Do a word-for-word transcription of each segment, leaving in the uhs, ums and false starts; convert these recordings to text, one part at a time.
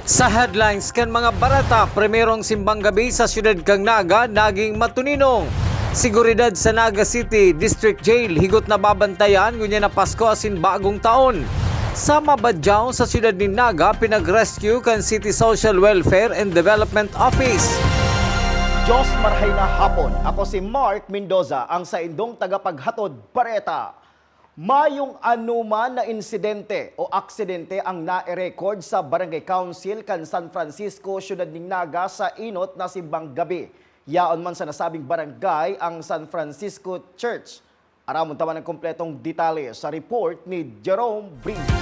Sa headlines kan mga bareta, primerong simbang gabi sa siyudad kan Naga naging matuninong. Seguridad sa Naga City District Jail higot na babantayan ngunyan na Pasko asin Bagong Taon. Sa Mabadyaw sa siyudad nin Naga, pinag-rescue kan City Social Welfare and Development Office. Diyos marhay na hapon. Ako si Mark Mendoza, ang saindong tagapaghatod bareta. Mayong anoman na insidente o aksidente ang nai-record sa Barangay Council kan San Francisco, siyudad nin Naga, sa inot na simbang gabi. Yaon man sa nasabing barangay ang San Francisco Church. Aramon ta man ang kompletong detalye sa report ni Jerome Brito.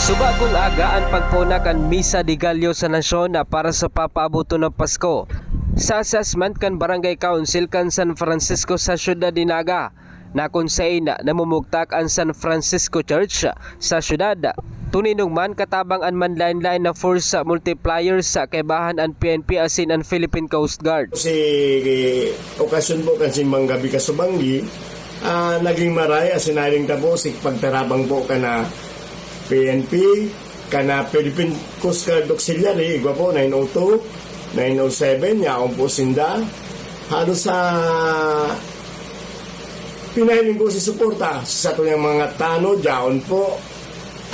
Subagong aga an pagpuna kan Misa de Gallo sa nasyon na para sa papaaboton na Pasko. Sa assessment kan Barangay Council kan San Francisco sa siyudad nin Naga, na kun saen namumugtak an San Francisco Church sa siyudad. Tuninong man katabang an manlaen-laen na force multipliers sa kaibahan an P N P asin an Philippine Coast Guard. Si okasyon po kan simbang gabi kasubanggi, ah, naging maray asin nahiling ta po si pagtarabang po kana P N P, kana Philippine Coast Guard Auxiliary, igwa po nine oh two, nine oh seven, yaon po sinda. Halos sa pinahiling ko si suporta sa satuyang mga tanod, yaon po.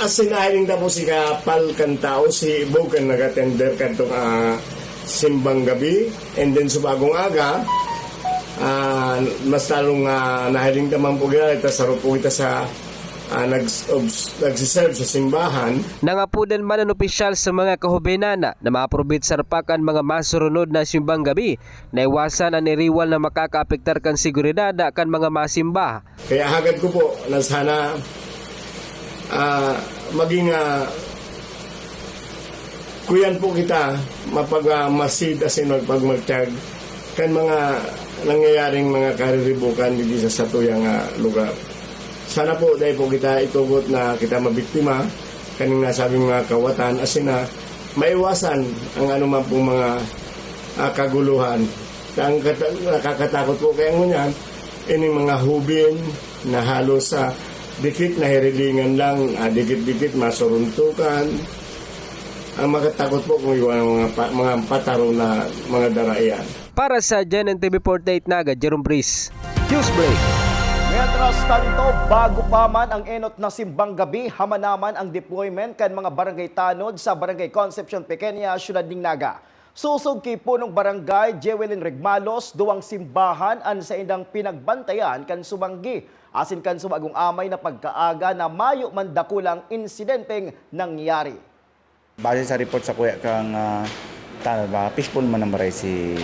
Asin nahiling ta po si kapal kan tao, si Bog kan nagatender kadtong ah, simbang gabi. And then subagong aga, ah, mas lalong ah, nahiling ta man po gina, ita saro po kita sa ah, nags- obs- nagsiserve sa simbahan. Nangapodan man an opisyal sa mga kahobenan na maprobitsar pa kan mga masurunod na simbang gabi na iwasan an iriwal na makakaapektar kan seguridad kan mga masimba. Kaya hagad ko po na sana ah, maging ah, kuyan po kita mapagmasid asin magpagmatyag kan mga nangyayaring mga kariribukan digdi sa satuyang ah, lugar. Sana po dai po kita itugot na kita mabiktima kaning nasabing mga kawatan asin na maiwasan ang anuman pong mga ah, kaguluhan. Ang kata- nakakatakot po kaya ngunyan, ining mga hubin na halos sa dikit na hirilingan lang, ah, dikit-dikit masuruntukan. Ang makatakot po kung iwan ang mga, pa- mga pataro na mga daraian. Para sa G N N T V forty-eight Naga, Jerome Breeze. Newsbreak. Mientras tanto, bago pa man ang enot na simbang gabi, hamanaman ang deployment kan mga barangay tanod sa Barangay Concepcion Pequeña, Siyudad nin Naga. Sosog ki Punong Barangay Jewelyn Regmalos, duwang simbahan an saindang pinagbantayan kan subanggi asin kan subagong amay na pagkaaga na mayo man dakulang insidenteng nangyari. Base sa report sa kuya kang ah, tanod ba, peaceful man ang baray si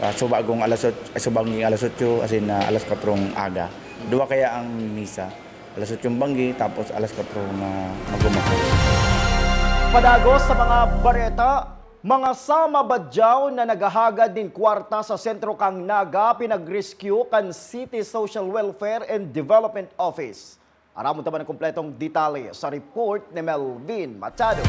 ah, subagong alas ot- ay, subagong alas otso asin ah, alas kwatrong aga. Duwa kaya ang misa. Alas otsong banggi tapos alas kwatrong ah, magumapo. Padagos sa mga bareta, mga sama badyaw na naghahagad nin kwarta sa sentro kan Naga pinag-rescue kan City Social Welfare and Development Office. Aramon ta man ang kompletong detalye sa report ni Melvin Machado.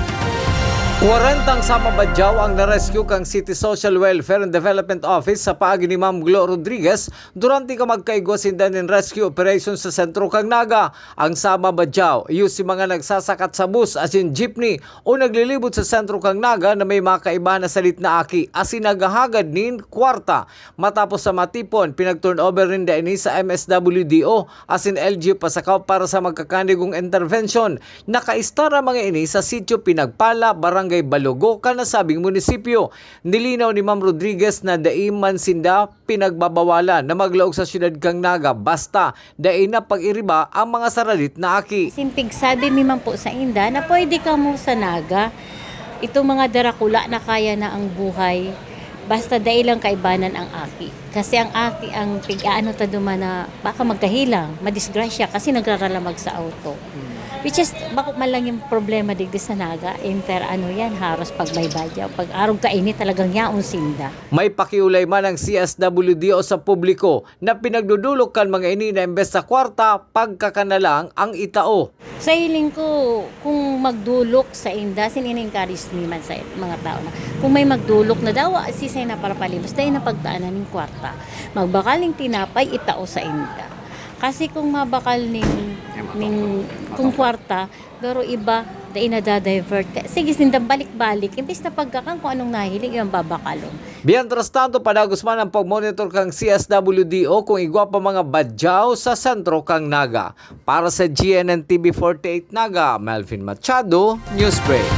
Kwarentang sama badyaw ang na-rescue kan City Social Welfare and Development Office sa paagi ni Ma'am Glo Rodriguez durante ka magkaigwa sinda nin rescue operation sa sentro kan Naga. Ang sama badyaw, iyo si mga nagsasakat sa bus asin jeepney o naglilibot sa sentro kan Naga na may mga kaibahan na salit na aki asin naghahagad nin kwarta. Matapos sa matipon, pinag-turnover ninda ini sa M S W D O asin L G U Pasacao para sa magkakanigong intervention. Nakaistar ang mga ini sa Sitio Pinagpala, Barangay Balogo, kan nasabing munisipyo. Nilinaw ni Ma'am Rodriguez na dai man sinda pinagbabawalan na maglaog sa siyudad kan Naga basta dai na pag-iriba ang mga saralit na aki. Simpig sabi mi man po sa inda na pwede kamo sa Naga. Itong mga darakula na kaya na ang buhay, basta dai lang kaibanan ang aki. Kasi ang aki, ang pig-aano ta duman na baka magkahilang, madisgrasya kasi nagraralamag sa auto. Which is, bako man lang yung problema digdi sa Naga, inter ano yan, haros pag may badyaw, pag arog kainit talagang yaon sinda. May pakiulay man ang C S W D O sa publiko na pinagdudulok kan mga ini na imbes sa kwarta, pagkaka na lang ang itao. Sa hiling ko, kung magdulok sa inda, sin-encourage mi man sa mga tao na kung may magdulok na dawa, sisay na para palibos, dahil na pagtaanan ning kwarta. Magbakal ning tinapay, itao sa inda. Kasi kung mabakal ning ning kung kwarta, pero iba, dai nadadivert. Kaya sige, sinda balik-balik. Imbis na pagkakan kung anong nahiling, yung babakalon. Mientras tanto, padagos man ang pagmonitor kan C S W D O kung igwa pa mga badyaw sa sentro kan Naga. Para sa G N N T V forty-eight Naga, Melvin Machado, Newsbreak.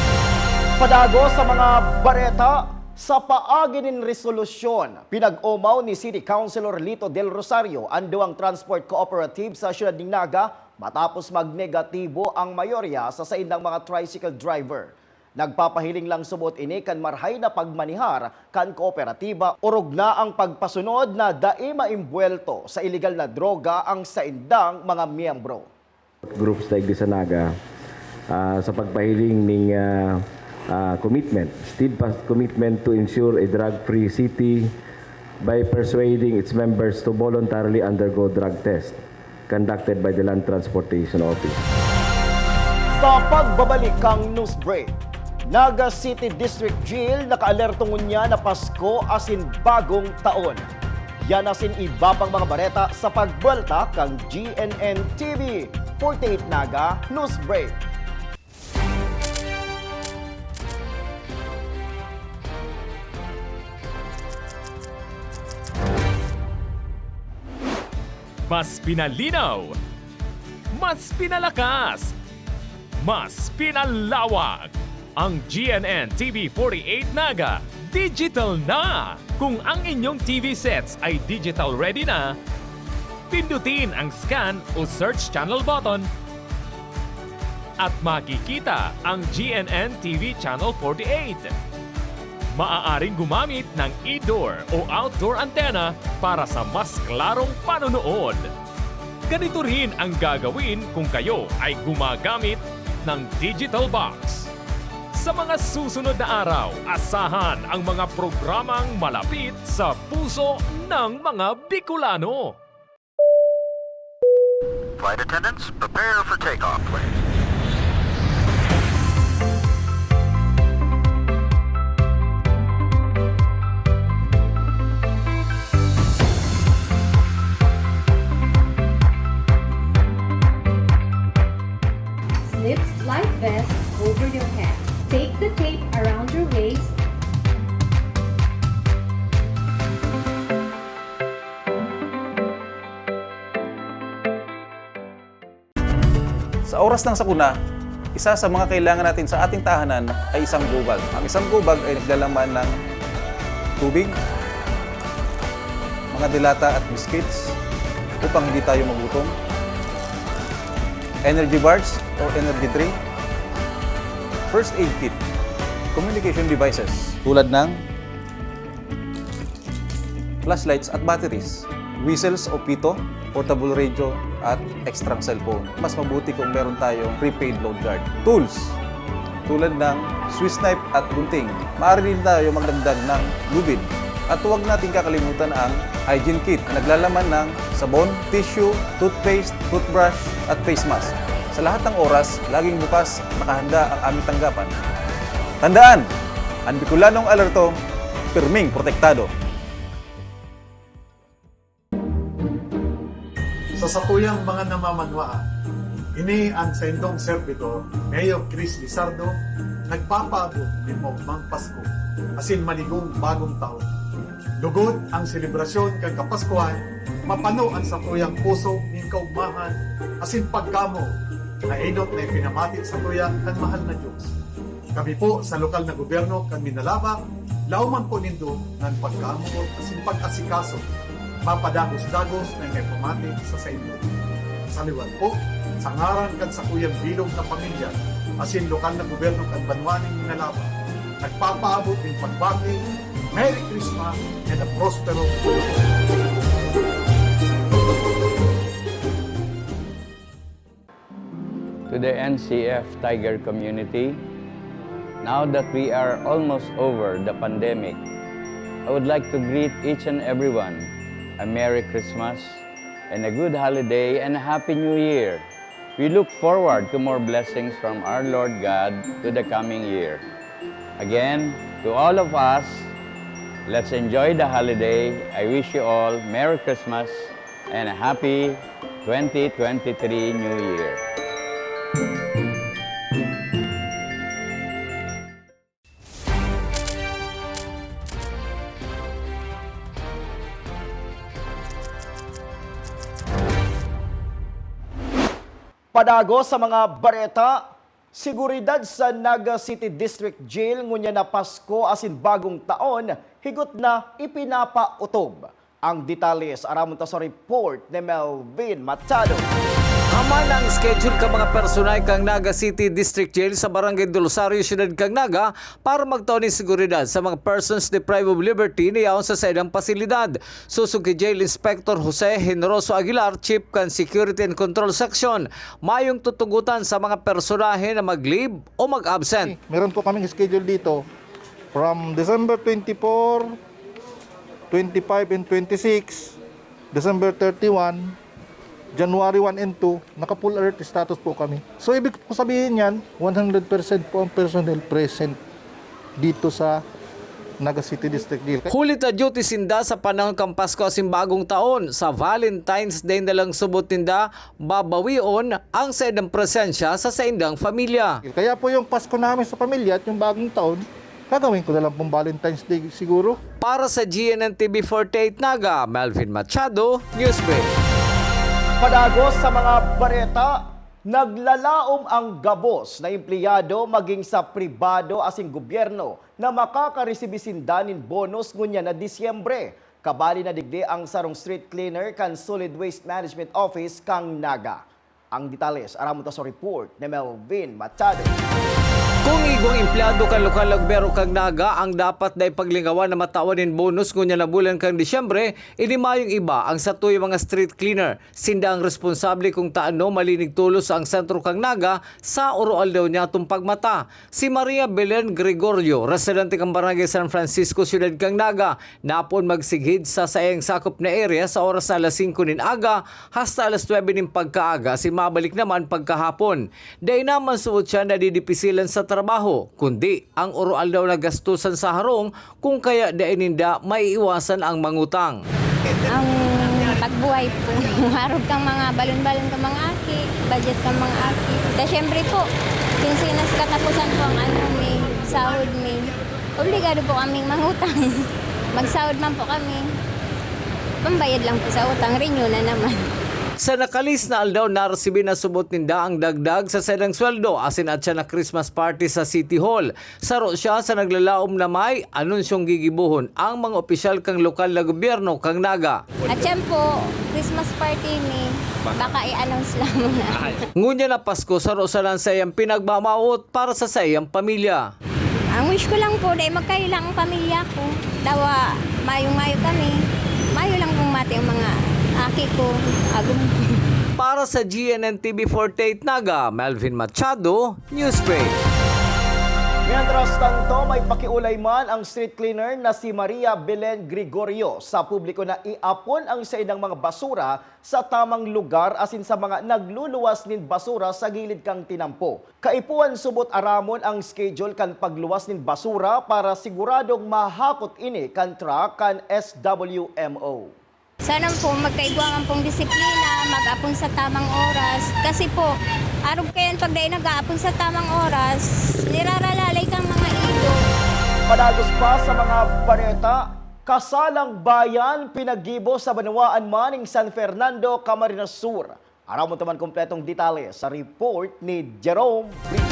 Padagos sa mga bareta, sa paagi nin resolusyon, pinag-omaw ni City Councilor Lito Del Rosario an duwang transport cooperative sa siyudad nin Naga matapos magnegatibo ang mayorya sa saindang mga tricycle driver. Nagpapahiling lang subot ini kan marhay na pagmanihar kan kooperatiba, orog na ang pagpasunod na dai maimbwelto sa iligal na droga ang saindang mga miyembro. Groups daig sa Naga, ah, sa pagpahiling ning, ah, ah, commitment, steadfast commitment to ensure a drug-free city by persuading its members to voluntarily undergo drug test conducted by the Land Transportation Office. Sa pagbabalik kan news break, Naga City District Jail nakaalerto ngunyan na Pasko asin Bagong Taon. Yan asin iba pang mga bareta sa pagbwelta kan G N N T V forty-eight Naga News Break. Mas pinalinaw, mas pinalakas, mas pinalawak. Ang G N N T V forty-eight Naga, digital na! Kung ang inyong T V sets ay digital ready na, pindutin ang scan o search channel button at makikita ang G N N T V Channel forty-eight. Maaaring gumamit ng indoor o outdoor antenna para sa mas klarong panonood. Ganito rin ang gagawin kung kayo ay gumagamit ng digital box. Sa mga susunod na araw, asahan ang mga programang malapit sa puso ng mga Bicolano. Flight attendants, prepare for takeoff, please. Slip life vest over your head. Take the tape around your waist. Sa oras ng sakuna, isa sa mga kailangan natin sa ating tahanan ay isang go bag. Ang isang go bag ay naglalaman ng tubig, mga delata at biscuits upang hindi tayo magutom, energy bars or energy drink, first aid kit, communication devices tulad ng flashlights at batteries, whistles o pito, portable radio, at extrang cellphone. Mas mabuti kung meron tayong prepaid load guard. Tools, tulad ng Swiss knife at gunting. Maaari din tayo magdagdag ng lubid. At huwag nating kakalimutan ang hygiene kit na naglalaman ng sabon, tissue, toothpaste, toothbrush, at face mask. Sa lahat ng oras, laging bukas, nakahanda ang aming tanggapan. Tandaan, ang Bicolanong alerto, pirming protektado. Sa sakuyang mga namamanwaan, ini an saindong serbidor, Mayor Chris Lizardo, nagpapaabot nin maogmang Pasko asin maligong Bagong Taon. Lugod ang selebrasyon kan Kapaskuhan, mapano an sakuyang puso nin kaogmahan asin pagkamoot na enot na ipinamati sakuya kan mahal na Dios. Kami po sa lokal na gobyerno kan Minalabac, laoman po nindo an pagkamoot asin pag-asikaso mapadagos-dagos na ipamati sa saindo. Sa liwat po, sa ngaran kan sakuyang bilog na pamilya asin lokal na gobyerno kan banwa nin Minalabac, nagpapaabot nin pagbati, Merry Christmas and a prosperous New Year! To the N C F Tiger community, now that we are almost over the pandemic, I would like to greet each and everyone a Merry Christmas and a good holiday and a Happy New Year. We look forward to more blessings from our Lord God to the coming year. Again, to all of us, let's enjoy the holiday. I wish you all Merry Christmas and a Happy twenty twenty-three New Year. Padagos sa mga bareta, seguridad sa Naga City District Jail ngunyan na Pasko asin Bagong Taon, higot na ipinapaotob. Ang detalye sa aramon ta sa report ni Melvin Machado. Haman ang schedule kan mga personahe kan Naga City District Jail sa Barangay Del Rosario, Siyudad kan Naga, para magtao nin seguridad sa mga persons deprived of liberty na yaon sa saindang pasilidad. Sosog ki Jail Inspector Jose Generoso Aguilar, Chief kan Security and Control Section, mayong tutugotan sa mga personahe na mag-leave o mag-absent. Meron po kaming schedule dito from December twenty-four, twenty-five, and twenty-six, December thirty-one, January one and two, naka-full alert status po kami. So, ibig po sabihin niyan, one hundred percent po ang personnel present dito sa Naga City District Jail. Huli ta duty sinda sa panahon kan Pasko asin Bagong Taon. Sa Valentine's Day na lang subot ninda babawion ang saindang presensya sa saindang pamilya. Kaya po yung Pasko namin sa pamilya at yung Bagong Taon, gagawin ko na lang pong Valentine's Day siguro. Para sa G N N T V forty-eight Naga, Melvin Machado, Newsbreak. Padagos sa mga bareta, naglalaom ang gabos na empleyado maging sa pribado asin gobyerno na makakaresibi sinda nin bonus ngunyan na Disyembre. Kabali na digdi ang sarong street cleaner kan Solid Waste Management Office kan Naga. Ang detalye sa aramon ta sa report ni Melvin Machado. Kung igwang empleyado kan lokal na gobyerno kan Naga ang dapat na ipaglingawan na matawan nin bonus ngunyan na bulan kan Disyembre, ini mayong iba ang satuyang mga street cleaner. Sinda ang responsable kung taano malinig tolos ang sentro kan Naga sa oro-aldaw niyatong pagmata. Si Maria Belen Gregorio, residente kan Barangay San Francisco, Siyudad kan Naga, napoon magsigid sa saiyang sakop na area sa oras na alas singko nin aga hasta alas nuebe nin pagkaaga, asin mabalik naman pagkahapon. Dai naman suot siya nadidipisilan sa trabaho, kundi ang oro-aldaw na gastusan sa harong, kung kaya dai ninda maiiwasan ang mangutang. Ang pagbuhay po, harog kang mga balon-balon kang mga aki, budget kang mga aki. Ta syempre po, since nasa katapusan po ang ano mi, sahod mi, obligado po kaming mangutang. Magsahod man po kami, pambayad lang po sa utang, renew na naman. Sa nakalis na aldaw, naresibi na subot ninda ang dagdag sa saindang sweldo, asin atyan na Christmas party sa City Hall. Saro siya sa naglalaom na may anunsyong gigibohon ang mga opisyal kan lokal na gobyerno kan Naga. Atyan po, Christmas party mi, baka i-announce lang muna. Ngunyan na Pasko, saro sana an saiyang pinagmamawot para sa saiyang pamilya. Ang wish ko lang po, dai magkahilang ang pamilya ko. Dawa, mayong-mayo kami. Mayo lang pong mati ang mga aki ko, agom ko. Para sa G N N T V forty-eight Naga, Melvin Machado, Newsbreak. Mientras tanto, may pakiulay man ang street cleaner na si Maria Belen Gregorio sa publiko na iapon ang saindang mga basura sa tamang lugar asin sa mga nagluluwas nin basura sa gilid kan tinampo. Kaipuhan subot aramon ang schedule kan pagluwas nin basura para siguradong mahakot ini kan truck kan S W M O. Sana po magkaigwa man pong disiplina, mag-apon sa tamang oras. Kasi po, arog kayan pag dai nag-aapon sa tamang oras, niraralalay kang mga ido. Padagos pa sa mga bareta, kasalang bayan pinaggibo sa banwaan man nin San Fernando, Camarines Sur. Aramon ta man kompletong detalye sa report ni Jerome Brito.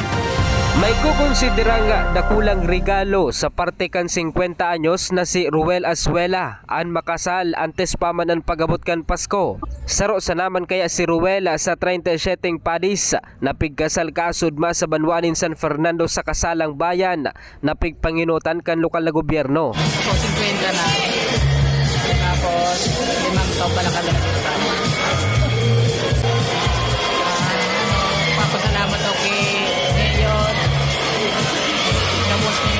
May kokonsiderang dakulang regalo sa parte kan singkwenta anyos na si Ruel Azuela an makasal antes pa man an pag-abot kan Pasko. Saro sana man kaya si Ruel sa treinta y siete padis na pigkasal kaasudma sa banwaan nin San Fernando sa kasalang bayan na pigpanginutan kan lokal na gobyerno. So, singkwenta na. Tapos, limang taon pa lang kami nagkasama. Ah, ano, papasalamat ako kay Mayor. Tapos, kay,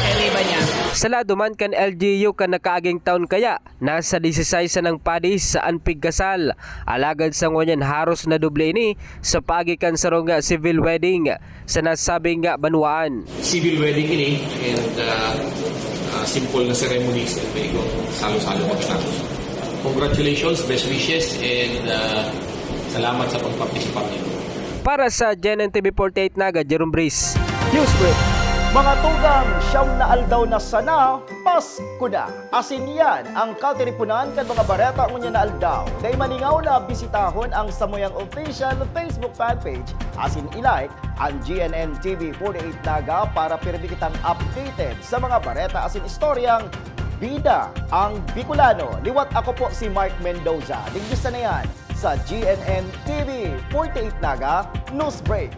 kay Liba niya. Sa lado man kan L G U kan nakaaging taon kaya, nasa disisais sanang padis an pigkasal. Alagad sa ngunyan haros na doble ini sa paagi kan sarong civil wedding sa nasabing banwaan. Civil wedding ini and, ah, ah, simple na ceremonies and may salo-salo kami tapos. Congratulations, best wishes, and uh, salamat sa pagpartisipar niyo. Para sa G N N T V forty-eight Naga, Jerome Breeze. Newsbreak. Mga tugang, siyam na aldaw na sana, Pasko na. Asin yan ang katiriponan kan mga bareta ngunyan na aldaw. Dai malingaw na bisitahon ang samuyang official Facebook fan page asin i-like ang G N N T V forty-eight Naga para pirmi kitang updated sa mga bareta asin istoryang bida ang Bicolano. Liwat ako po si Mark Mendoza. Digdi sana yan sa G N N T V forty-eight Naga Newsbreak.